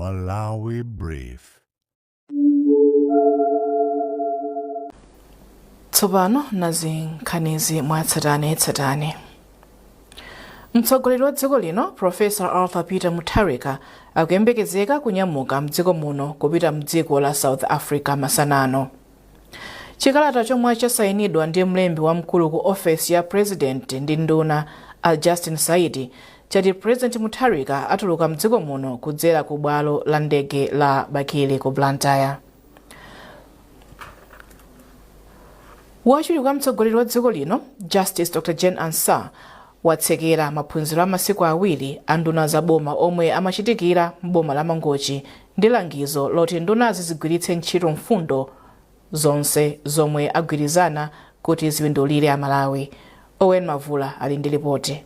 Malawi Brief. Tsopano nazi nkhanizi mwatsatanetsatane. Mtsogoleri wa dziko lino Professor Arthur Peter Mutharika akuyembekezeka kunyamuka mdziko muno kupita mdziko la South Africa masana ano. Chikalata chomwe chasayinidwa ndi mlembi wamkulu ku ofesi ya President ndi nduna a Justin Saidi chati President Mutharika atuluka mdziko muno kudzera ku bwalo la ndege la Bakili ku Blantyre. Wachiwiri kwa mtsogoleri wa dziko lino Justice Dr Jane Ansah watsekera maphunziro a masiku awiri a nduna za boma omwe amachitikira m'boma la Mangochi ndi langizo loti ndunazi zigwiritse ntchito mfundo zonse zomwe agwirizana kuti zipindulire Amalawi. Owen Mavula ali ndi lipoti.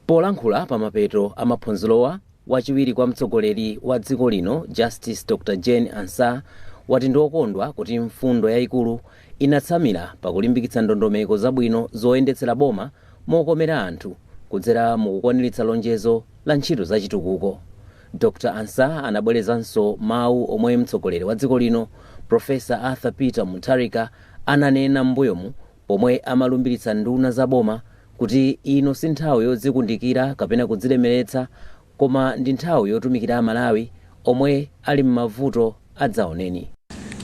Polankhula pamapeto a maphunzirowa, wachiwiri kwa mtsogoleri wa dziko lino Justice Dr Jane Ansah wati ndi okondwa kuti mfundo yayikulu inatsamira pakulimbikitsa ndondomeko zabwino zoyendetsera boma mokomera anthu kudzera mukukwaniritsa lonjezo la ntchito za chitukuko. Dr Ansah anabwerezanso mawu omwe mtsogoleri wa dziko lino Professor Arthur Peter Mutharika ananena m'mbuyomu pomwe amalumbiritsa nduna za boma kuti ino si nthawi yodzikundikira kapena kudzilemeretsa koma ndi nthawi yotumikira Amalawi omwe ali m'mavuto adzaoneni.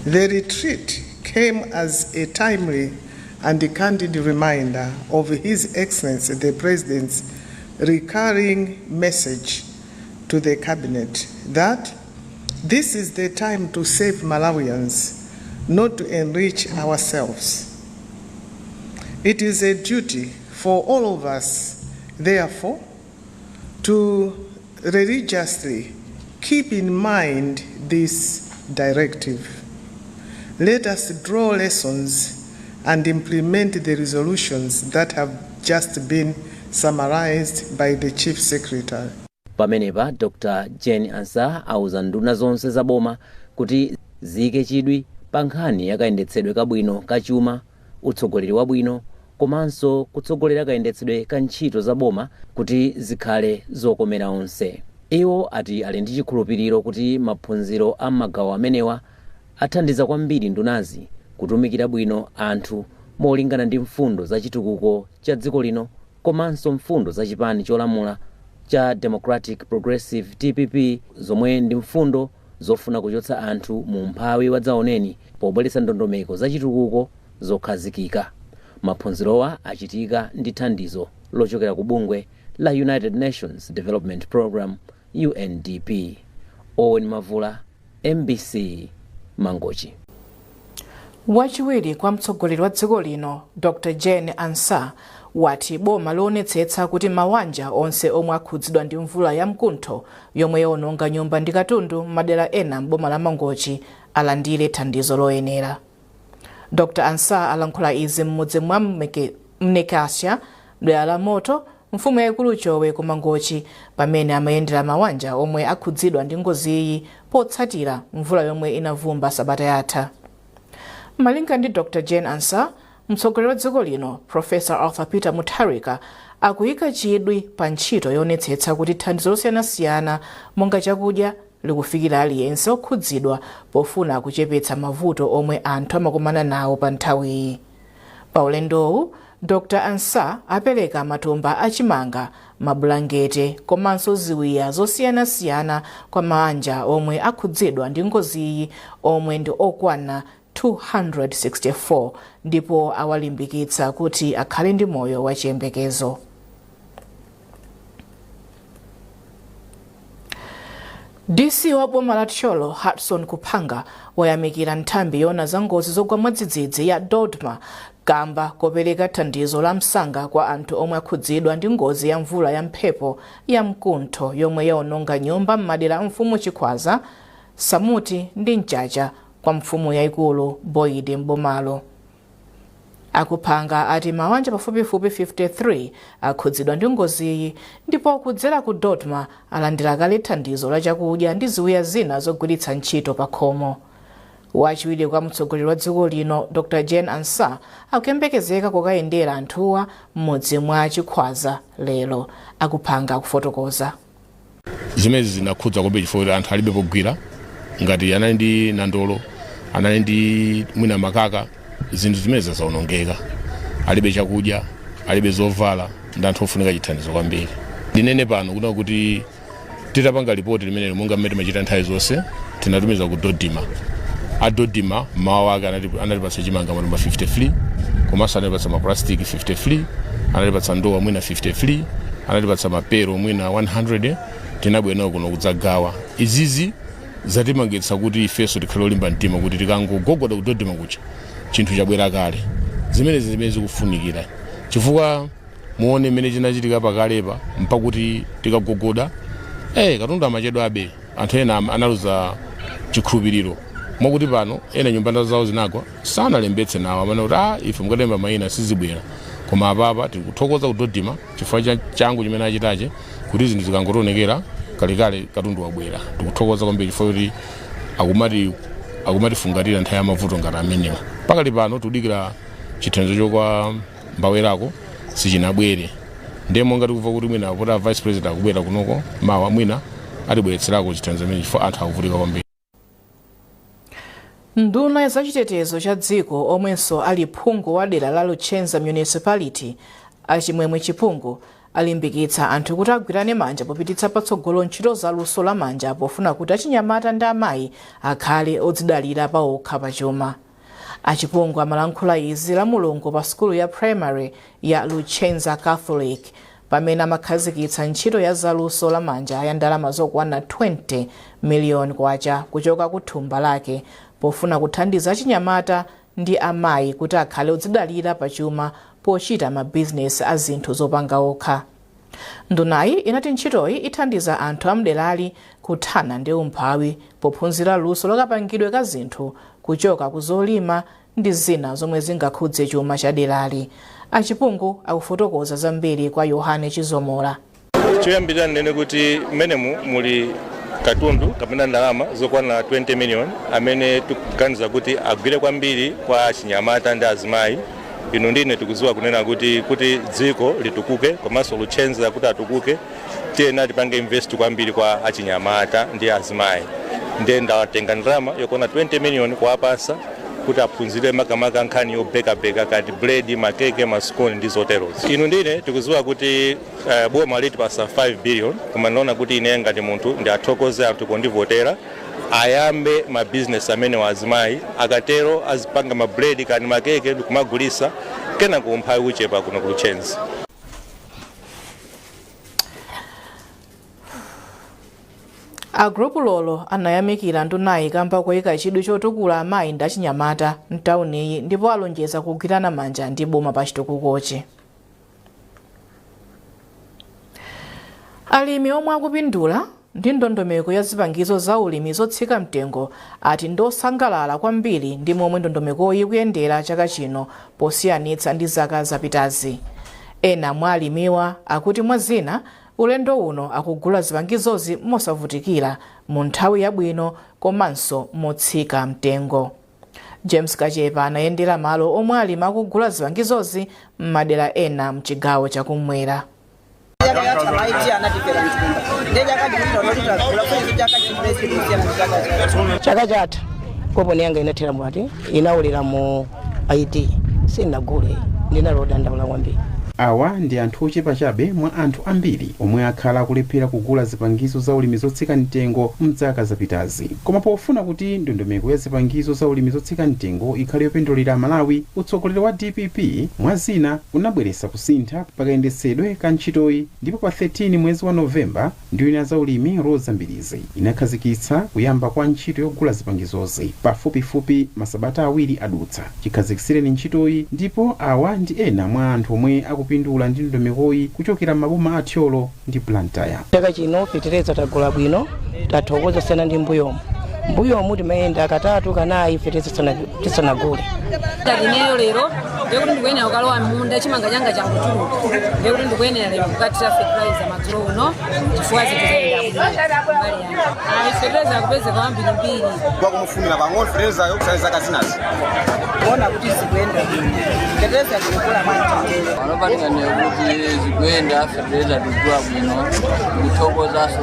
The retreat came as a timely and candid reminder of His Excellency the President's recurring message to the Cabinet that this is the time to save Malawians, not to enrich ourselves. It is a duty for all of us, therefore, to religiously keep in mind this directive. Let us draw lessons and implement the resolutions that have just been summarized by the Chief Secretary. Pamenepa Dr Jane Ansah auza nduna zonse za boma kuti ziyike chidwi pa nkhani ya kayendetsedwe kabwino ka chuma, utsogoleri wabwino komanso kutsogolera kayendetsedwe ka ntchito za boma kuti zikhale zokomera onse. Iwo ati ali ndi chikhulupiriro kuti maphunziro a m'magawo amenewa athandiza kwambiri ndunazi kutumikira bwino anthu molingana ndi mfundo za chitukuko cha dziko lino komanso mfundo za chipani cholamula cha Democratic Progressive DPP zomwe ndi mfundo zofuna kuchotsa anthu mu umphawi wadzaoneni pobweretsa ndondomeko za chitukuko zokhazikika. Maphunzirowa achitika ndi thandizo lochokera ku bungwe la United Nations Development Programme UNDP. Owen Mavula, MBC, Mangochi. Wachiwiri kwa mtsogoleri wa dziko lino Dr Jane Ansah wati boma lionetsetsa kuti mawanja onse omwe akhudzidwa ndi mvula ya mkuntho yomwe yaononga nyumba ndi katundu m'madera ena m'boma la Mangochi alandire thandizo loyenera. Dr Ansah alankhula izi m'mudzi mwa Mnekasya mdera la Moto, mfumu yayikulu Chowe ku Mangochi pamene amayendera mawanja omwe akhudzidwa ndi ngoziyi potsatira mvula yomwe inavumba sabata yatha. Malinga ndi Dr Jane Ansah, mtsogoleri wa dziko lino Professor Arthur Peter Mutharika akuyika chidwi pa ntchito yoonetsetsa kuti thandizo losiyanasiyana monga chakudya likufikira aliyense okhudzidwa pofuna kuchepetsa mavuto omwe anthu amakumana nawo pa nthawiyi. Pa ulendowu, Dr Ansah apereka matumba a chimanga, mabulangete komanso ziwiya zosiyanasiyana kwa maanja omwe akhudzidwa ndi ngoziyi omwe ndi okwana 264 ndipo awalimbikitsa kuti akhale ndi moyo wachiyembekezo. DC wa boma la Thyolo Hudson Kuphanga wayamikira nthambi yoona za ngozi zogwa mwadzidzidzi ya DoDMA kamba kopereka thandizo la msanga kwa anthu omwe akhudzidwa ndi ngozi ya mvula ya mphepo ya mkuntho yomwe yaononga nyumba m'madera a mfumu Chikhwaza, Samuti ndi Mchacha kwa mfumu yayikulu Boyd m'bomalo. A Kuphanga ati mawanja pafupifupi 53 akhudzidwa ndi ngoziyi ndipo kudzera ku DoDMA alandira kale thandizo la chakudya ndi ziwiya zina zogwiritsa ntchito pakhomo. Wachiwiri kwa mtsogoleri wa dziko lino Dr Jane Ansah akuyembekezeka kukayendera anthuwa m'mudzi mwa Chikhwaza lero, a Kuphanga akufotokoza. Zimene zinakhudza kwambiri chifukwa anthu alibe pogwira, ngati anali ndi nandolo, anali ndi mwina makaka, zinthu zimene zaonongeka, alibe chakudya, alibe zovala, ndi anthu ofunika chithandizo kwambiri. Ndinene pano kuna kuti titapanga ripoti limene monga mmene timachita nthawi zonse, tinatumiza ku Dodima. A Dodima mawa ake anatipatsa chimanga matumba 53, komanso anatipatsa maplastic 53, anatipatsa ndowa mwina 53, anatipatsa mapero mwina 100. Tinabwera kuno kudzagawa. Izizi zatimangitsa kuti ifenso tikhale olimba mtima kuti tikangogogoda ku Dodima kucha chinthu chabwera kale. Zimenezi zimene zikufunikira, chifukwa muone mmene chinachitika pakalepa, mpakuti tikagogoda katundu amachedwa abe, anthu ena analuza chikhulupiriro, mwakuti pano ena nyumba zawo zinagwa, sanalembetse nawo, amene kuti ife mukatemba mayina sizibwera. Koma apapa tikuthokoza ku Dodima chifukwa cha changu chimene achitache, kuti zinthu zikangotionekera kalekale katundu wabwera. Tikuthokoza kwambiri chifukwa kuti akumatifungatira nthawi ya mavuto ngati amenewa. Pakali pano tikudikira chithandizo chokwa Mbawerako, sichinabwere. Ndiye monga tikumva kuti mwina pota vice president akubwera kunoko mawa, mwina atibweretserako chithandizo chimene, chifukwa anthu akuvutika kwambiri. Nduna ya zachitetezo cha dziko omwenso ali phungu wa dera la Luchenza Municipality, Achimwemwe Chipungu, alimbikitsa anthu kuti agwirane manja popititsa patsogolo ntchito za luso la manja, pofuna kuti achinyamata ndi amayi akhale odzidalira pawokha pachuma. Achipungu amalankhula izi la Mulungu pa sukulu ya primary ya Luchenza Catholic, pamene amakhazikitsa ntchito ya zaluso la manja ya ndalama zokwana 20 miliyoni kwacha kuchoka ku thumba lake, pofuna kuthandiza achinyamata ndi amayi kuti akhale odzidalira pachuma pochita mabizinesi a zinthu zopanga okha. Ndunayi inati ntchitoyi ithandiza anthu amderali kuthana ndi umphawi pophunzira luso lokapangidwe ka zinthu kuchoka ku zolima ndi zina zomwe zingakhudze chuma cha derali. Achipungu akufotokoza zambiri kwa Yohane Chizomola. Choyambirira ndinene kuti mmenemu muli katundu kapena ndalama zokwana 20 million amene tikuganiza kuti agwire kwambiri kwa achinyamata ndi azimayi. Inu ndine tikuziwa kunena kuti dziko litukuke komanso Luchenza kuti atukuke, tiyena tipange invest kwambiri kwa achinyamata ndi azimayi. Ndiye ndatenga ndalama yokwana 20 million kuwapasa kuti aphunzire makamaka nkhani yobekabeka, kati bread, makeke, mascone ndi zoterozo. Inu ndine tikuziwa kuti boma litipasa 5 billion, koma ndinaona kuti ine ngati munthu ndiathokoze anthu kondivotera, ayambe mabizinesi amene wazimayi akatero azipanga mabredi kani makeke ndikumagulisa, kenako umphawi uchepa kuno ku Luchenza. A group lolo anayamikira ndunayi kamba koyika chidwi chotukula amayi ndi achinyamata mtauniyi, ndipo alonjeza kugwirana manja ndi boma pa chitukukochi. Alimi omwe akupindula ndi ndondomeko ya zipangizo za ulimi zotsika mtengo ati ndosangalala kwambiri ndi momwe ndondomekoyi ikuyendera chaka chino posiyanitsa ndi zaka zapitazi. Ena mwa alimiwa akuti mwa zina ulendo uno akugula zipangizozi mosavutikira, mu nthawi yabwino komanso motsika mtengo. James Kachepa anayendera malo omwe alimi akugula zipangizozi m'madera ena mchigawo chakumwera. Chaka chatha koponi yanga inathera mwati inaulira mu IT, sindinagule, ndinalodandaula kwambiri. Awa ndi anthu ochepa chabe mwa anthu ambiri omwe akhala akulephera kugula zipangizo za ulimi zotsika mtengo mzaka zapitazi. Koma pofuna kuti ndondomeko ya zipangizo za ulimi zotsika mtengo ikhale yopindulira Malawi, utsogoleri wa DPP mwa zina unabweretsa kusintha pakayendetsedwe ka ntchitoyi, ndipo pa 13 mwezi wa Novemba nduna za ulimi Roza Mbilizi inakhazikitsa kuyamba kwa ntchito yogula zipangizozi. Pafupifupi masabata awiri adutsa chikhazikitsireni ntchitoyi, ndipo awa ndi ena mwa anthu omwe akupindula ndi ndondomekoyi kuchokera m'maboma a Thyolo ndi Blantyre. Chaka chino fetereza tagula bwino, tathokoza sena ndi mbuyomo. Mbuyomu timayenda katatu kanayi fetereza tisanagule. Ngati ineyo lero, ndekuti ndikuyenera kukalowa m'munda, chimanga changa changotuluka, ndekuti ndikuyenera lero kukathira fertilizer madzulo uno, chifukwa zinthu zayenda bwino mbali yanga. Ayi, fertilizer akupezeka wambirimbiri. Kwakumufumira pang'ono fertilizer kusali zaka zinazi. Kuona kuti zikuyenda bwino, fetereza tikugula mwamtendere. Panopatikaniye kuti zikuyenda, fetereza tikugula bwino, tikuthokozaso,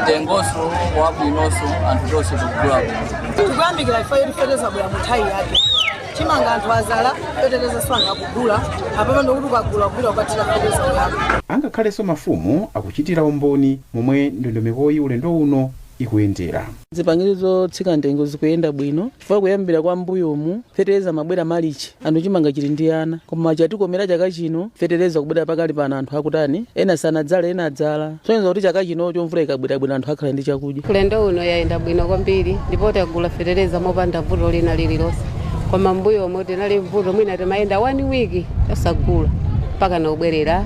mtengoso wabwinoso, anthu tonse tikugula bwino. Tikuyamikira ife kuti fetereza bwera mu nthawi yake. Chimanga anthu azala, fetereza so anthu akugula apapa, ndikuti ukagula kugula ukathira fetereza yako. Angakhalenso mafumu akuchitira umboni momwe ndondomekoyi ulendo uno ikuyendera. Zipangizo zotsika mtengo zikuyenda bwino, chifukwa kuyambira kwa mbuyomu fetereza mabwera malichi, anthu chimanga chili ndi ana, koma chatikomera chaka chino, fetereza kubwera pakali pano, anthu akutani, ena sanadzale, ena adzala, soneza kuti chaka chinocho mvula ikabwerabwera anthu akhala ndi chakudya. Ulendo uno yayenda bwino kwambiri, ndipo tagula fetereza mopanda vuto lina lililonse, koma mbuyomu tinali mvuto, mwina timayenda one week osagula mpaka naubwerera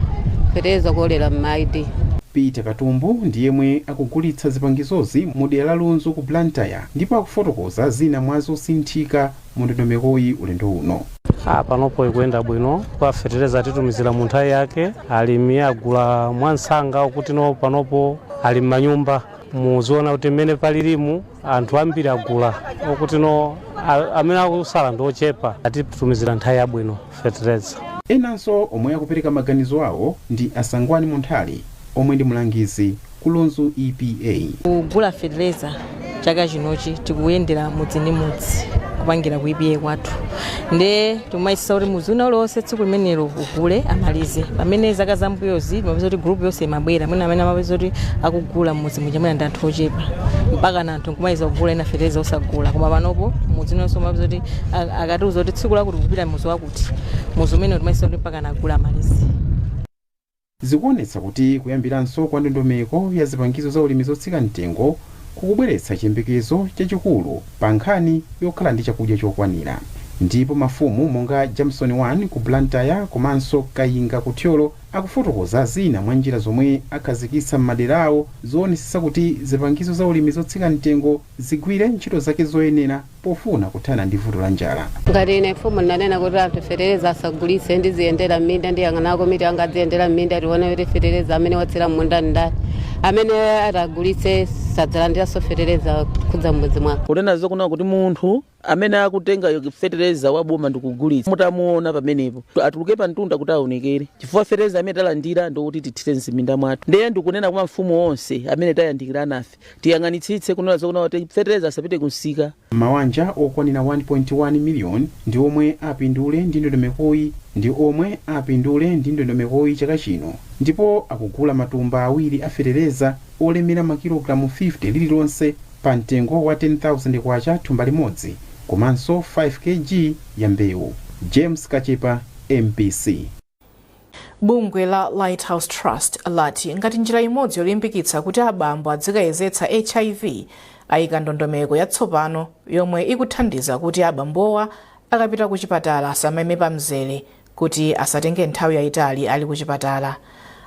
fetereza kuolera m'maidi. Peter Katumbu ndi yemwe akugulitsa zipangizozi mu dera la Lunzu ku Blantyre, ndipo akufotokoza zina mwa zosinthika mu ndondomekoyi ulendo uno. Panopo ikuyenda bwino kwa fetereza, titumizira mu nthawi yake, alimi agula mwansanga, kuti no panopo ali m'manyumba, muziona kuti mmene palilimu anthu ambiri agula, okuti no amene akusala ndi ochepa, atitumizira nthawi yabwino fetereza. Enanso omwe akupereka maganizo awo ndi Asangwani Munthali, omwe ndi mlangizi ku Lunzu EPA. Kugula fetereza chaka chinochi tikuyendera mudzi ndi mudzi, kupangira ku EPA kwathu, nde timayesesa kuti mudzi una uliwonse tsiku limenelo ugule amalize, pamene zaka zambuyozi timapeza kuti group yonse imabwera, mwina amene amapeza kuti akugula mudzi muja mwina ndi anthu ochepa, mpaka na anthu nkumaliza kugula, ena fetereza osagula. Koma panopo mudzi unonse umapeza kuti akatiuza kuti tsiku lakuti kupita mudzi wakuti, mudzi umene timayesesa kuti mpaka nagula amalize. Zikuonetsa kuti kuyambiranso kwa ndondomeko ya zipangizo za ulimi zotsika mtengo kukubweretsa chiyembekezo chachikulu pa nkhani yokhala ndi chakudya chokwanira, ndipo mafumu monga Jameson 1 ku Blantyre komanso Kayinga ku Thyolo akufotokoza zina mwa njira zomwe akhazikitsa m'madera awo zoonetsetsa kuti zipangizo za ulimi zotsika mtengo zigwire ntchito zake zoyenera pofuna kuthana ndi vuto la njala. Ngati ine mfumu, ndinanena kuti anthu fetereza asagulitse, ndiziyendera m'minda, ndiyang'anako miti anga adziyendera m'minda, tione kuti fetereza amene watsira m'munda ndani, amene atagulitse sadzalandiranso fetereza kudza m'mudzi mwake. Kunena zokuna kuti munthu amene akutenga fetereza wa boma ndikugulitsa, mutamuona pamenepo atuluke pa mtunda kuti aonekere, chifukwa fetereza amene talandira ndikuti tithire mziminda mwathu. Ndiye ndikunena kwa mafumu onse amene tayandikira nafe, tiyang'anitsitse kunena zokuna kuti fetereza asapite kunsika. Mawanja okwanira 1.1 miliyoni ndi omwe apindule ndi ndondomekoyi chaka chino, ndipo akugula matumba awiri a fetereza olemera makilogalamu 50 lililonse pa mtengo wa 10,000 kwacha thumba limodzi, komanso 5 kg ya mbewu. James Kachepa, MBC. Bungwe la Lighthouse Trust lati ngati njira imodzi yolimbikitsa kuti abambo adzikayezetsa HIV, ayika ndondomeko yatsopano yomwe ikuthandiza kuti abambowa akapita ku chipatala asamayime pamzere, kuti asatenge nthawi yayitali ali ku chipatala.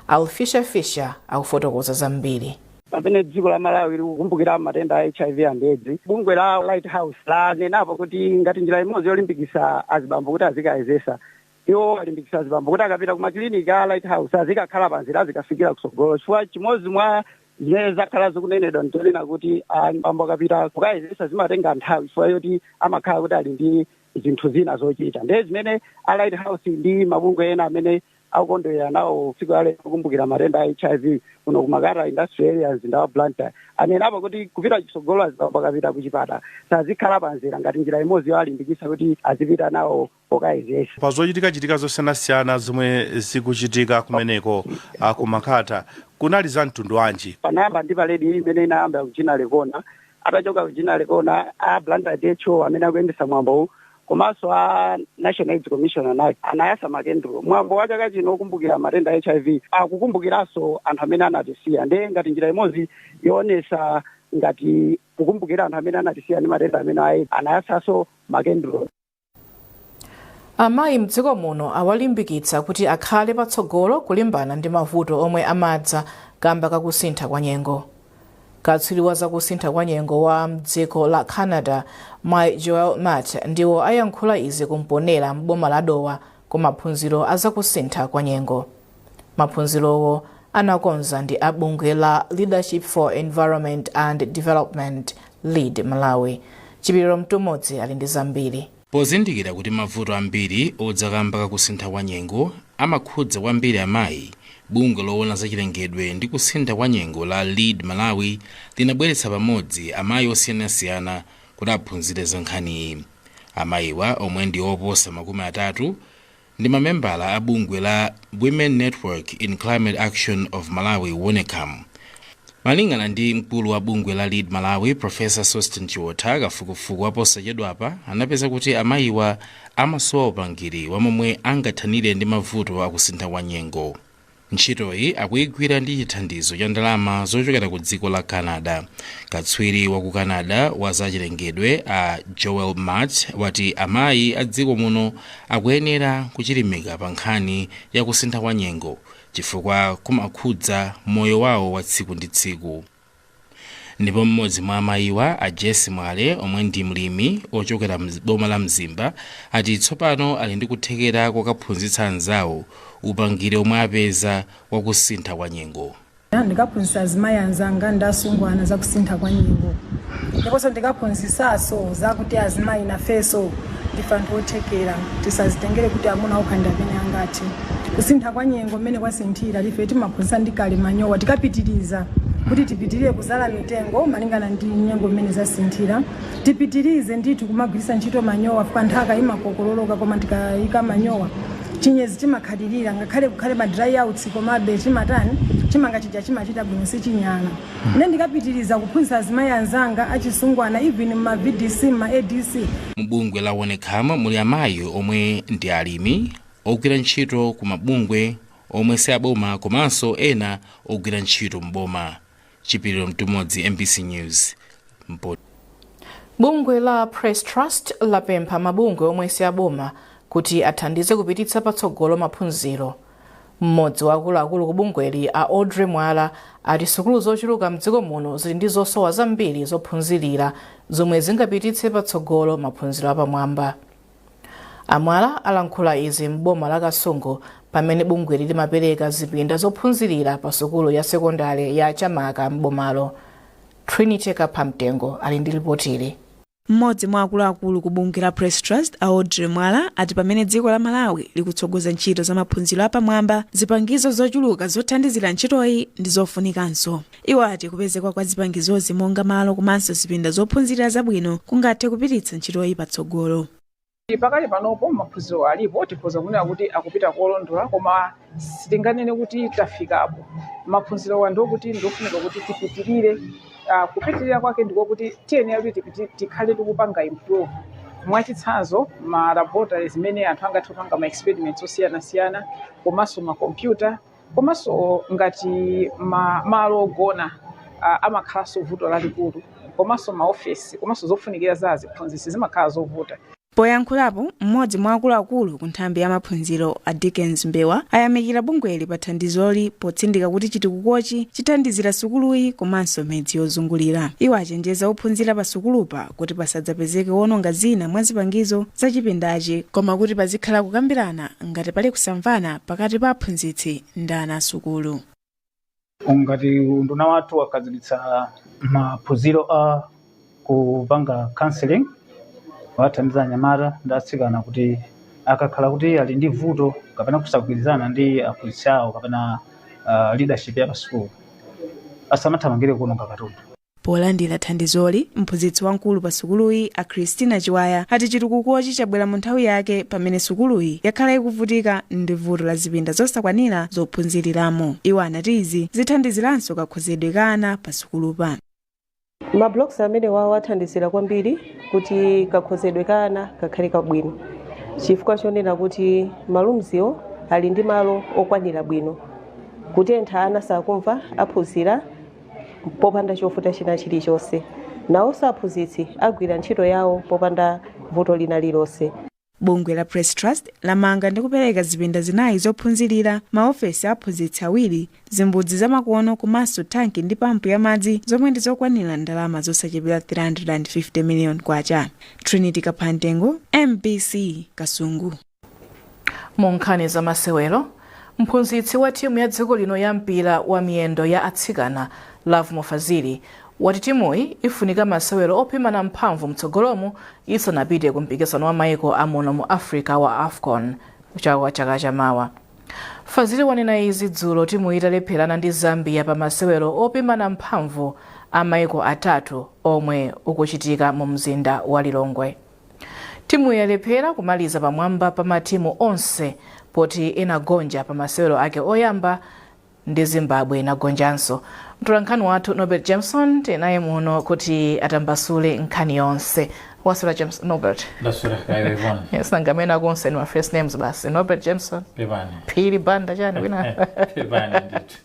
Alfisha Fisher akufotokoza zambiri. Pamene dziko la Malawi likukumbukira matenda a HIV and AIDS, bungwe la Lighthouse lanenapo kuti ngati njira imodzi yolimbikitsa azibambo kuti azikayezesa, iwo alimbikitsa azibambo kuti akapita ku makiliniki a Lighthouse azikakhala panzira, azikafikira kusogolo, chifukwa chimodzi mwa zimene zakhala zikunenedwa ndichonena kuti abambo akapita kukayezesa zimatenga nthawi, chifukwa yoti amakhala kuti ali ndi zinthu zina zochita. Ndiye zimene a Lighthouse ndi mabungwe ena amene akukondwerera nawo tsiku la lero kukumbukira matenda a HIV kuno ku Makata Industrial Area, mzinda wa Blantyre, anenapo kuti kupita chitsogolo azibambo akapita kuchipatala sazikhala panzira, ngati njira imodzi yowalimbikitsa kuti azipita nawo okayezesa. Pa zochitikachitika zosiyanasiyana zomwe zikuchitika kumeneko ku Makata, kunali za mtundu wanji? Panayamba ndi parade imene inayamba ku Ginnery Corner. Atachoka ku Ginnery Corner, a Blantyre DHO amene akuyendesa mwambowu komanso a National AIDS Commission anayasa makendulo. Mwambo wa chaka chino okumbukira matenda a HIV akukumbukiranso anthu amene anatisiya, ndiye ngati njira imodzi yoonesa ngati kukumbukira anthu amene anatisiya ndi matenda amene a AIDS, anayasanso makendulo. Amayi mdziko muno awalimbikitsa kuti akhale patsogolo kulimbana ndi mavuto omwe amadza kamba kakusintha kwa nyengo. Katswiri wa zakusintha kwa nyengo wa mdziko la Canada, Mai Joel Matt, ndiwo ayankhula izi kumponera m'boma la Dowa ku maphunziro a zakusintha kwa nyengo. Maphunzirowo anakonza ndi a bungwe la Leadership for Environment and Development, Lead Malawi. Chipiriro Mtumodzi ali ndi zambiri. Pozindikira kuti mavuto ambiri odza kamba kakusintha kwa nyengo amakhudza kwambiri amayi, bungwe loona zachilengedwe ndi kusintha kwa nyengo la Lead Malawi linabweretsa pamodzi amayi osiyanasiyana kuti aphunzire za nkhaniyi. Amayiwa, omwe ndi oposa 30, ndi mamembala a bungwe la Women Network in Climate Action of Malawi, WONECAM. Malingana ndi mkulu wa bungwe la Lead Malawi, Professor Sosten Chiotha, kafukufuku waposachedwapa anapeza kuti amayiwa amasowa upangiri wamomwe angathanire ndi mavuto akusintha kwa nyengo. Ntchitoyi akuyigwira ndi chithandizo cha ndalama zochokera ku dziko la Canada. Katswiri wa ku Canada wa zachilengedwe a Joel Mart wati amayi a dziko muno akuyenera kuchilimika pa nkhani ya kusintha kwa nyengo chifukwa kumakhudza moyo wawo wa tsiku ndi tsiku. Ndipo mmodzi mwa amayiwa, a Jesse Mwale, omwe ndi mlimi ochokera boma la Mzimba, ati tsopano ali ndi kuthekera kokaphunzitsa anzawo upangiri omwe apeza wakusintha kwa nyengo. Ndikaphunzitsa azimayi anzanga ndi asungwana zakusintha kwa nyengo, ndiponso ndikaphunzitsanso zakuti azimayi nafenso ndife anthu othekera, tisazitengere kuti amuna okha ndi amene angathe kusintha kwa nyengo. Mmene kwasinthira, ife timaphunzitsa ndi kale manyowa, tikapitiriza kuti tipitirire kuzala mitengo malingana ndi nyengo mmene zasinthira, tipitirize ndithu kumagwiritsa ntchito manyowa, fuka nthaka imakokololoka, koma tikayika manyowa chinyezi chimakhalirira, ngakhale kukhale ma dry outs, komabe chimatani, chimanga chija chimachita bwino, sichinyala. Ine ndikapitiriza kuphunzitsa azimayi anzanga achisungwana, even ma VDC, ma ADC. Mubungwe la WONECAM muli amayi omwe ndi alimi, ogwira ntchito ku mabungwe omwe si aboma, komanso ena ogwira ntchito mboma. Chipiriro Mtumodzi, MBC News, Mpo. Bungwe la Press Trust lapempha mabungwe omwe si aboma kuti athandize kupititsa patsogolo maphunziro. Mmodzi wa akuluakulu ku bungweli, a Audrey Mwala, ati sukulu zochuluka mdziko muno zili ndi zosowa zambiri zophunzirira zomwe zingapititse patsogolo maphunziro apamwamba. Amwala alankhula izi m'boma la Kasungu pamene bungweli limapereka zipinda zophunzirira pa sukulu ya sekondari ya Chamaka m'bomalo. Trinity Kaphamtengo ali ndi ripotili. Mmodzi mwa akuluakulu ku bungwe la Press Trust, a Audrey Mwala, ati pamene dziko la Malawi likutsogoza ntchito za maphunziro apamwamba, zipangizo zochuluka zothandizira ntchitoyi ndi zofunikanso. Iwo ati kupezekwa kwa zipangizozi monga malo komanso zipinda zophunzirira zabwino kungathe kupititsa ntchitoyi patsogolo. Pakali panopo maphunziro alipo, tikhoza kunena kuti akupita kolondola, koma sitinganene kuti tafikapo. Maphunziro ndiokuti ndiofunika kuti tipitirire. Kupitirira kwake ndikokuti tiyenera kuti tikhale tikupanga improve. Mwachitsanzo, ma laboratories zimene anthu angathe kupanga ma experiments osiyanasiyana, komanso ma computer, komanso ngati malo ogona amakhalanso vuto lalikulu, komanso maofesi, komanso zofunikira za aziphunzitsi zimakhala zovuta. Poyankhulapo, mmodzi mwa akuluakulu ku nthambi ya maphunziro, a Dickens Mbewa, ayamikira bungweli pa thandizoli potsindika kuti chitukukochi chithandizira sukuluyi komanso midzi yozungulira. Iwo achenjeza ophunzira pa sukulupa kuti pasadzapezeke wononga zina mwa zipangizo za chipindachi, koma kuti pazikhala kukambirana ngati pali kusamvana pakati pa aphunzitsi ndi ana asukulu. Ngati unduna wathu wakhazikitsa maphunziro a kupanga counseling, wathandiza anyamata ndi atsikana kuti akakhala kuti ali ndi vuto kapena kusagwirizana ndi aphunzitsi awo kapena leadership ya pasukulu, asamathamangire kuononga katundu. Polandira thandizoli, mphunzitsi wamkulu pa sukuluyi, a Christina Chiwaya, ati chitukukochi chabwera mu nthawi yake pamene sukuluyi yakhala ikuvutika ndi vuto la zipinda zosakwanira zophunziriramo. Iwo anati izi zithandiziranso kakhozedwe ka ana pa sukulupa. Ma blocks amene wawo athandizira kwambiri kuti kakhozedwe ka ana kakhale kabwino, chifukwa chonena kuti ma roomswo ali ndi malo okwanira bwino. Kutentha ana sakumva, aphunzira popanda chovuta china chilichonse. Nawonso aphunzitsi agwira ntchito yawo popanda vuto lina lilonse. Bungwe la Press Trust lamanga ndi kupereka zipinda zinayi zophunzirira, maofesi a aphunzitsi awiri, zimbudzi zamakono komanso thanki ndi pampu ya madzi zomwe ndi zokwanira ndalama zosachepera 350 million kwacha. Trinity Kaphantengo, MBC, Kasungu. Mu nkhani za masewero, mphunzitsi wa timu ya dziko lino ya mpira wa miyendo ya atsikana, Lovemore Fazili, wati timuyi ifunika masewero opimana mphamvu mtsogolomu isanapite ku mpikisano wa maiko amuno mu Africa wa AFCON chaka chaka chamawa. Fazili wanena izi dzulo timu italepherana ndi Zambia pa masewero opimana mphamvu a maiko atatu omwe ukuchitika mu mzinda wa Lilongwe. Timu yalephera kumaliza pamwamba pa matimu onse poti inagonja pa masewero ake oyamba ndi Zimbabwe inagonjanso. Mtolankhani wathu Norbert Jameson tinaye muno kuti atambasule nkhani yonse. Waswera James, Norbert? Ndaswera kaya, Yvonne? Yes, nangamena konse ni ma first names basi. Norbert Jameson. Pepani. Phiri Banda chani kwina. Pepani ndithu.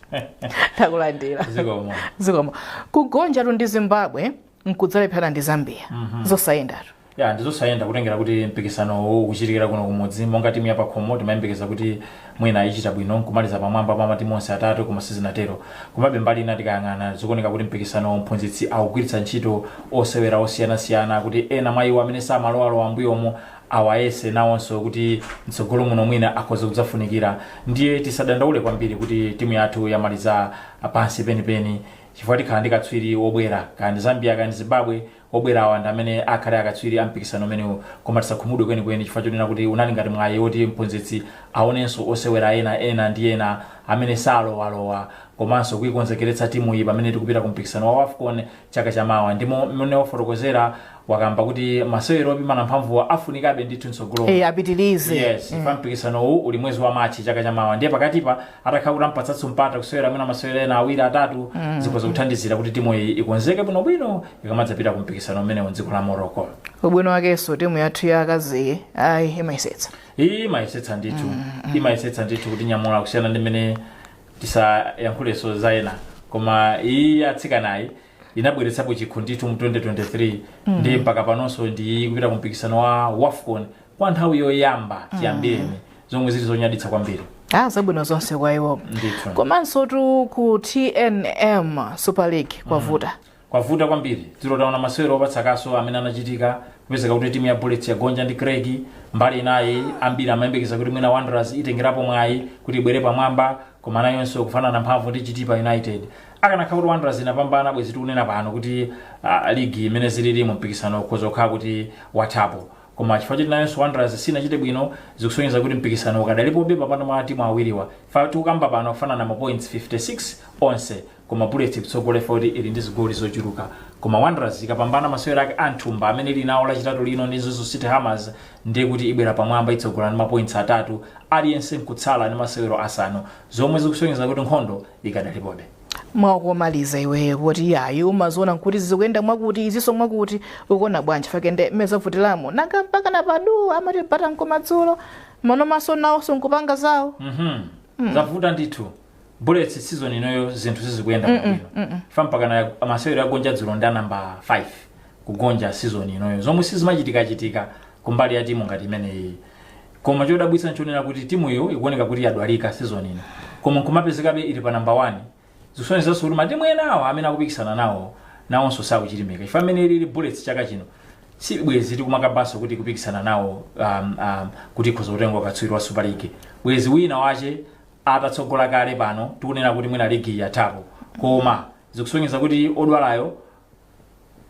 Takulandira. Zikomo. Zikomo. Kugonjatu ndi Zimbabwe nkudzalephera ndi Zambia. Zosayendatu. Ya, ndizosayenda kutengera kuti mpikisano uwu ukuchitikira kuno kumudzi. Monga timu ya pakhomo timayembekeza kuti mwina ichita bwino nkumaliza pamwamba pa matimu onse atatu, koma sizinatero. Komabe mbali ina tikayang'ana, zikuoneka kuti mpikisano mphunzitsi akugwiritsa ntchito osewera osiyanasiyana kuti ena mwa iwo amene samalowalowa mbuyomo awayese nawonso kuti mtsogolo muno mwina akhoza kudzafunikira. Ndiye tisadandaule kwambiri kuti timu yathu yamaliza pansi penipeni, chifukwa tikhala ndi katswiri wobwera, kaya ndi Zambia kaya ndi Zimbabwe, obwerawa ndi amene akhale akatswiri a mpikisano umenewu. Koma tisakhumudwe kwenikweni chifukwa chonena kuti unali ngati mwayi woti mphunzitsi aonenso osewera ena ena ndi ena amene salowalowa, komanso kuikonzekeretsa timuyi pamene tikupita ku mpikisano wa AFCON chaka chamawa. Ndimo mmene wafotokozera, wakamba kuti masewero opimana mphamvuwa afunikabe ndithu mtsogolo. Apitilize. Yes. Pa mpikisano uwu uli mwezi wa Machi chaka chamawa, ndiye pakatipa atakhala kuti ampatsanso mpata kusewera mwina masewero ena awiri atatu, zikhoza kuthandizira kuti timu iyi ikonzeke bwinobwino ikamadzapita ku mpikisano umenewu mdziko la Morocco. Ubwino wakenso timu yathu ya akazi ayi imayesetsa. Iyi imayesetsa ndithu, imayesetsa ndithu kuti nyamula kusiyana ndi mmene tisayankhulenso za ena, koma iyi atsikanayi inabweretsapo chikho ndithu mu 2023. Ndi mpaka panonso ndi kupita ku mpikisano wa WAFCON kwa nthawi yoyamba chiyambireni, zomwe zili zonyaditsa kwambiri. Ah, zabwino zonse kwa iwo. Ndithu. Komanso tu ku TNM Super League kwavuta. Kwavuta kwambiri. Dzulo taona masewero opatsa kaso amene anachitika, kupezeka kuti timu ya Bullets yagonja ndi Creck. Mbali inayi ambiri amayembekeza kuti mwina Wanderers itengerapo mwayi kuti ibwere pamwamba, koma nayonso kufanana mphamvu ndi Chitipa United. Akanakhala kuti Wanderers inapambana, bwezi tikunena pano kuti ligi imene zilili mu mpikisano ukhoza kukhala kuti wathapo. Koma chifukwa choti nayonso Wanderers sinachite bwino, zikusonyeza kuti mpikisano ukadalipobe papano mwa timu awiriwa. Fa tikukamba pano kufanana ma points 56 onse, koma Bullets ikutsogolera kuti ili ndi zigoli zochuluka. Koma Wanderers ikapambana masewero ake anthumba amene ili nawo Lachitatu lino ndi Mzuzu City Hammers, ndiye kuti ibwera pamwamba, itsogola ndi mapoints atatu, aliyense nkutsala ndi masewero asanu, zomwe zikusonyeza kuti nkhondo ikadalipobe. Mwakumaliza, iweyo kuti yayi umaziona nkuti zikuyenda mwakuti izinso mwakuti, ukuona bwanji fakende mmezavutiramo nanga mpaka na padu amati pata nkomadzulo mano maso nawonso nkupanga zawo? Zavuta ndithu. Bullets season inoyo zinthu sizikuyenda bwino. Fa mpaka na masewero yagonja dzulo ndi namba 5 kugonja season inoyo, zomwe sizimachitikachitika kumbali ya timu ngati imeneyi. Koma chodabwitsa nchonena kuti timuyo ikuoneka kuti yadwalika season ino, koma nkumapezekabe ili pa namba 1. Zikusonyezanso kuti matimu enawo amene akupikisana nawo nawonso sakuchilimika, chifukwa amene ilili Bullets chaka chino si bwezi tikumakambanso kuti kupikisana nawo kuti ikhoza kutenga katswiri wa Super League. Bwezi wina wache atatsogola kale pano tikunena kuti mwina ligi yathapo, koma zikusonyeza kuti odwalayo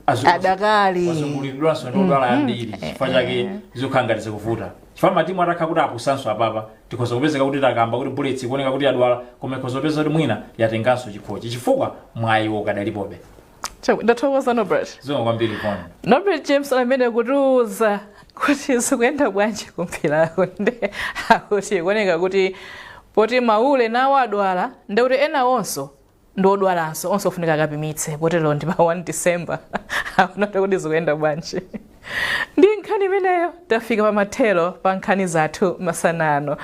adakali wazungulidwanso ndi odwala ambiri. Chifukwa chake zikukhala ngati zikuvuta, chifukwa matimu atakhala kuti apusanso apapa, tikhoza kupezeka kuti takamba kuti Bullets ikuoneka kuti yadwala, koma ikhoza kupeza kuti mwina yatenganso chikhochi, chifukwa mwayi ukadalipobe. Ndathokoza, Norbert. Zikomo kwambiri, Yvonne. Norbert James amene kutiuza kuti zikuyenda bwanji kumpirako. Nde akuti ikuoneka kuti poti maule nawo adwala, ndekuti ena onso ndi odwalanso, onse ofunika akapimitse, potero ndi pa 1 December akunati kuti zikuyenda bwanji. Ndi nkhani imeneyo tafika pamathero pa nkhani zathu masanano.